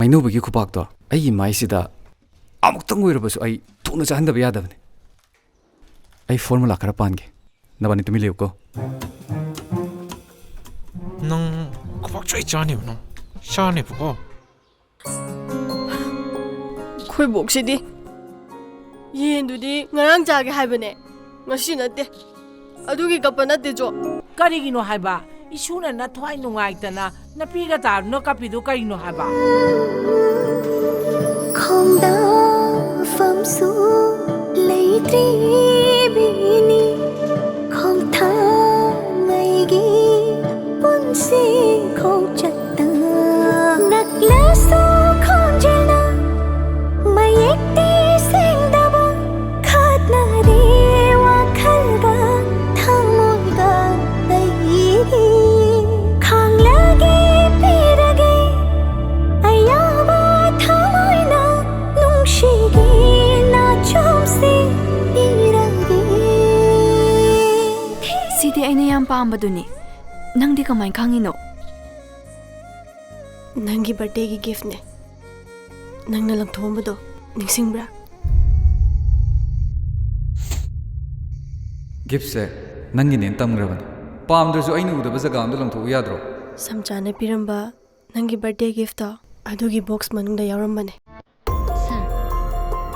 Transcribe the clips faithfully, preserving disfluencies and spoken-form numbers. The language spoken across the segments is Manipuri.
ꯏꯅꯧꯕꯒꯤ ꯈꯨꯄꯥꯛꯇꯣ ꯑꯩꯒꯤ ꯃꯥꯏꯁꯤꯗ ꯑꯃꯨꯛꯇꯪ ꯑꯣꯏꯔꯕꯁꯨ ꯑꯩ ꯊꯨꯅ ꯆꯥꯍꯟꯗꯕ ꯌꯥꯗꯕꯅꯤ꯫ ꯑꯩ ꯐꯣꯔꯃꯨꯂꯥ ꯈꯔ ꯄꯥꯟꯒꯦ, ꯅꯕꯥꯅꯤ ꯇꯨꯃꯤꯟ ꯂꯩꯌꯨꯀꯣ꯫ ꯅꯪ ꯈꯨꯄꯥꯛ ꯆꯥꯏ ꯆꯥꯅꯦꯕ, ꯅꯪ ꯆꯥꯅꯦꯕꯀꯣ꯫ ꯑꯩꯈꯣꯏ ꯕꯣꯛꯁꯤꯗꯤ ꯌꯦꯟꯗꯨꯗꯤ ꯉꯔꯥꯡ ꯆꯥꯒꯦ ꯍꯥꯏꯕꯅꯦ, ꯉꯁꯤ ꯅꯠꯇꯦ꯫ ꯑꯗꯨꯒꯤ ꯀꯞꯄ ꯅꯠꯇꯦ, ꯖꯣ꯫ ꯀꯔꯤꯒꯤꯅꯣ ꯍꯥꯏꯕ? ꯏꯁꯨꯅ ꯅꯊ꯭ꯋꯥꯏ ꯅꯨꯡꯉꯥꯏꯇꯅ ꯅꯄꯤꯒ ꯇꯥꯗꯨꯅ ꯀꯞꯄꯤꯗꯨ ꯀꯔꯤꯅꯣ ꯍꯥꯏꯕ? ꯈꯣꯡꯗꯥꯐꯝꯁꯨ ꯂꯩꯇ꯭ꯔꯤꯕꯤꯅꯤ, ꯈꯣꯡꯊꯥꯡ ꯑꯩꯒꯤ ꯄꯨꯟꯁꯤ ꯈꯣꯡꯆꯠꯇ꯫ ꯅꯛꯂꯁꯨ ꯈꯣꯟꯖꯦꯜꯅ ꯃꯌꯦꯛꯇꯤ ꯁꯦꯡꯗꯕ, ꯈꯠꯅꯔꯦ ꯋꯥꯈꯜꯒ ꯊꯃꯣꯏꯒ ꯑꯩꯒꯤ꯫ ꯈꯥꯡꯂꯒꯦ, ꯄꯤꯔꯒꯦ ꯑꯌꯥꯕ ꯊꯃꯣꯏꯅ, ꯅꯨꯡꯁꯤꯒꯦ ꯅꯥꯆꯣꯝꯁꯤ ꯄꯤꯔꯒꯦ꯫ ꯁꯤꯗꯤ ꯑꯩꯅ ꯌꯥꯝ ꯄꯥꯝꯕꯗꯨꯅꯤ꯫ ꯅꯪꯗꯤ ꯀꯃꯥꯏꯅ ꯈꯪꯉꯤꯅꯣ? ꯅꯪꯒꯤ ꯕꯥꯔꯗꯦꯒꯤ ꯒꯤꯐꯅꯦ꯫ ꯅꯪꯅ ꯂꯪꯊꯣꯛꯑꯝꯕꯗꯣ ꯅꯤꯡꯁꯤꯡꯕ꯭ꯔꯥ? ꯒꯤꯐꯁꯦ ꯅꯪꯒꯤꯅꯦꯅ ꯇꯝꯈ꯭ꯔꯕꯅꯤ꯫ ꯄꯥꯝꯗ꯭ꯔꯁꯨ ꯑꯩꯅ ꯎꯗꯕ ꯖꯒꯥ ꯑꯝꯗ ꯂꯪꯊꯣꯛꯎ ꯌꯥꯗ꯭ꯔꯣ? ꯁꯝꯆꯥꯅ ꯄꯤꯔꯝꯕ ꯅꯪꯒꯤ ꯕꯥꯔꯗꯦ ꯒꯤꯐꯇꯣ ꯑꯗꯨꯒꯤ ꯕꯣꯛꯁ ꯃꯅꯨꯡꯗ ꯌꯥꯎꯔꯝꯕꯅꯦ꯫ ꯁꯥꯔ,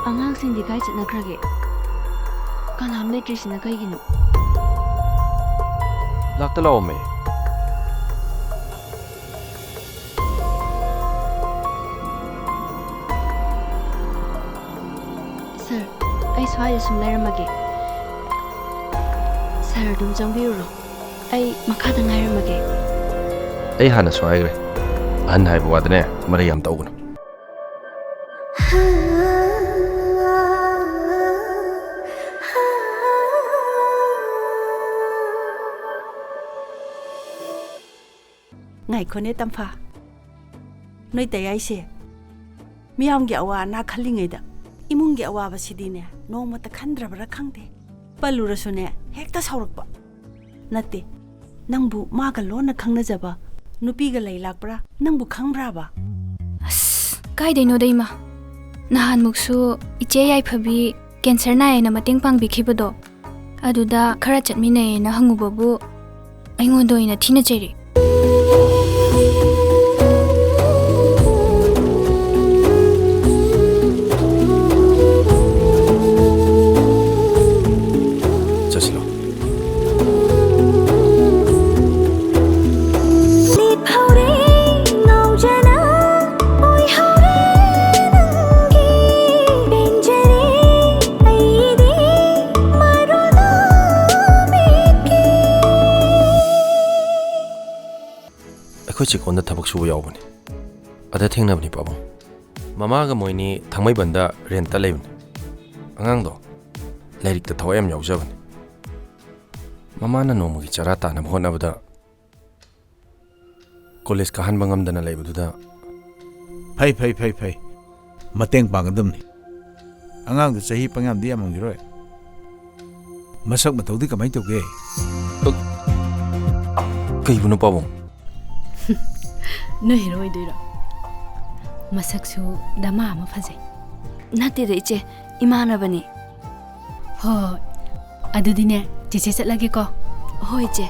ꯑꯉꯥꯡꯁꯤꯡꯗꯤ ꯀꯥꯏ ꯆꯠꯅꯈ꯭ꯔꯒꯦ? ꯀꯅꯥꯝ ꯂꯩꯇ꯭ꯔꯤꯁꯤꯅ ꯀꯩꯒꯤꯅꯣ? ꯂꯥꯛꯇ ꯂꯥꯛꯑꯣꯃꯦ꯫ ꯁꯥꯔ, ꯑꯩ ꯁ꯭ꯋꯥꯏꯗ ꯁꯨꯝ ꯂꯩꯔꯝꯃꯒꯦ꯫ ꯁꯥꯔ ꯑꯗꯨꯝ ꯆꯪꯕꯤꯔꯨꯔꯣ꯫ ꯑꯩ ꯃꯈꯥꯗ ꯉꯥꯏꯔꯝꯃꯒꯦ꯫ ꯑꯩ ꯍꯥꯟꯅꯁꯨ ꯍꯥꯏꯈ꯭ꯔꯦ, ꯑꯍꯟ ꯍꯥꯏꯕ ꯋꯥꯗꯅꯦ ꯃꯔꯩ ꯌꯥꯝ ꯇꯧꯒꯅꯨ꯫ ꯉꯥꯏꯈꯣꯅꯦ ꯇꯝꯐꯥ, ꯅꯣꯏ ꯇꯌꯥꯏꯁꯦ ꯃꯤꯌꯥꯝꯒꯤ ꯑꯋꯥ ꯑꯅꯥ ꯈꯜꯂꯤꯉꯩꯗ ꯏꯃꯨꯡꯒꯤ ꯑꯋꯥꯕꯁꯤꯗꯤꯅꯦ ꯅꯣꯡꯃꯇ ꯈꯟꯗ꯭ꯔꯕ꯭ꯔꯥ ꯈꯪꯗꯦ꯫ ꯄꯜꯂꯨꯔꯁꯨꯅꯦ ꯍꯦꯛꯇ ꯁꯥꯎꯔꯛꯄ꯫ ꯅꯠꯇꯦ, ꯅꯪꯕꯨ ꯃꯥꯒ ꯂꯣꯟꯅ ꯈꯪꯅꯖꯕ ꯅꯨꯄꯤꯒ ꯂꯩ ꯂꯥꯛꯄ꯭ꯔꯥ? ꯅꯪꯕꯨ ꯈꯪꯕ꯭ꯔꯥꯕ? ꯑꯁ, ꯀꯥꯏꯗꯩꯅꯣꯗ ꯏꯃꯥ? ꯅꯍꯥꯟꯃꯨꯛꯁꯨ ꯏꯆꯦ ꯌꯥꯏꯐꯕꯤ ꯀꯦꯟꯁꯔ ꯅꯥꯏꯌꯦꯅ ꯃꯇꯦꯡ ꯄꯥꯡꯕꯤꯈꯤꯕꯗꯣ, ꯑꯗꯨꯗ ꯈꯔ ꯆꯠꯃꯤꯟꯅꯩꯌꯦꯅ ꯍꯪꯉꯨꯕꯕꯨ ꯑꯩꯉꯣꯟꯗ ꯑꯣꯏꯅ ꯊꯤꯅ ꯆꯩꯔꯛꯏ꯫ ꯆꯠꯁꯤꯂꯣ꯫ ꯂꯦꯞꯍꯧꯔꯦ ꯉꯥꯎꯖꯅ, ꯑꯣꯏꯍꯧꯔꯦ ꯅꯪꯒꯤ, ꯄꯦꯟꯖꯔꯦ ꯑꯩꯗꯤ ꯃꯔꯣꯜꯗꯣ ꯃꯤꯠꯀꯤ꯫ ꯑꯩꯈꯣꯏ ꯆꯦꯀꯣꯟꯗ ꯊꯕꯛ ꯁꯨꯕ ꯌꯥꯎꯕꯅꯤ꯫ ꯑꯗ ꯊꯦꯡꯅꯕꯅꯤ ꯄꯥꯕꯨꯡ꯫ ꯃꯃꯥꯒ ꯃꯣꯏꯅꯤ ꯊꯥꯡꯃꯩꯕꯟꯗ ꯔꯦꯟꯠꯇ ꯂꯩꯕꯅꯤ꯫ ꯑꯉꯥꯡꯗꯣ ꯂꯥꯏꯔꯤꯛꯇ ꯊꯋꯥꯏ ꯌꯥꯝ ꯌꯥꯎꯖꯕꯅꯤ꯫ ꯃꯃꯥꯅ ꯅꯣꯡꯃꯒꯤ ꯆꯔꯥ ꯇꯥꯅꯕ ꯍꯣꯠꯅꯕꯗ ꯀꯣꯂꯦꯖ ꯀꯥꯍꯟꯕ ꯉꯝꯗꯅ ꯂꯩꯕꯗꯨꯗ꯫ ꯐꯩ, ꯐꯩ, ꯐꯩ, ꯐꯩ꯫ ꯃꯇꯦꯡ ꯄꯥꯡꯒꯗꯕꯅꯤ꯫ ꯑꯉꯥꯡꯗꯨ ꯆꯍꯤ ꯄꯪꯌꯥꯝꯗꯤ ꯌꯥꯝꯃꯝꯈꯤꯔꯣꯏ꯫ ꯃꯁꯛ ꯃꯇꯧꯗꯤ ꯀꯃꯥꯏꯅ ꯇꯧꯒꯦ? ꯀꯩꯕꯨꯅꯣ ꯄꯥꯕꯨꯡ? ꯅꯣꯏ ꯍꯦꯔꯣ ꯑꯣꯏꯗꯣꯏꯔꯣ? ꯃꯁꯛꯁꯨ ꯗꯃꯥ ꯑꯃ ꯐꯖꯩ꯫ ꯅꯠꯇꯦꯗ ꯏꯆꯦ, ꯏꯃꯥꯟꯅꯕꯅꯤ꯫ ꯍꯣꯏ, ꯑꯗꯨꯗꯤꯅꯦ, ꯆꯦꯆꯦ ꯆꯠꯂꯒꯦꯀꯣ꯫ ꯍꯣꯏ ꯏꯆꯦ꯫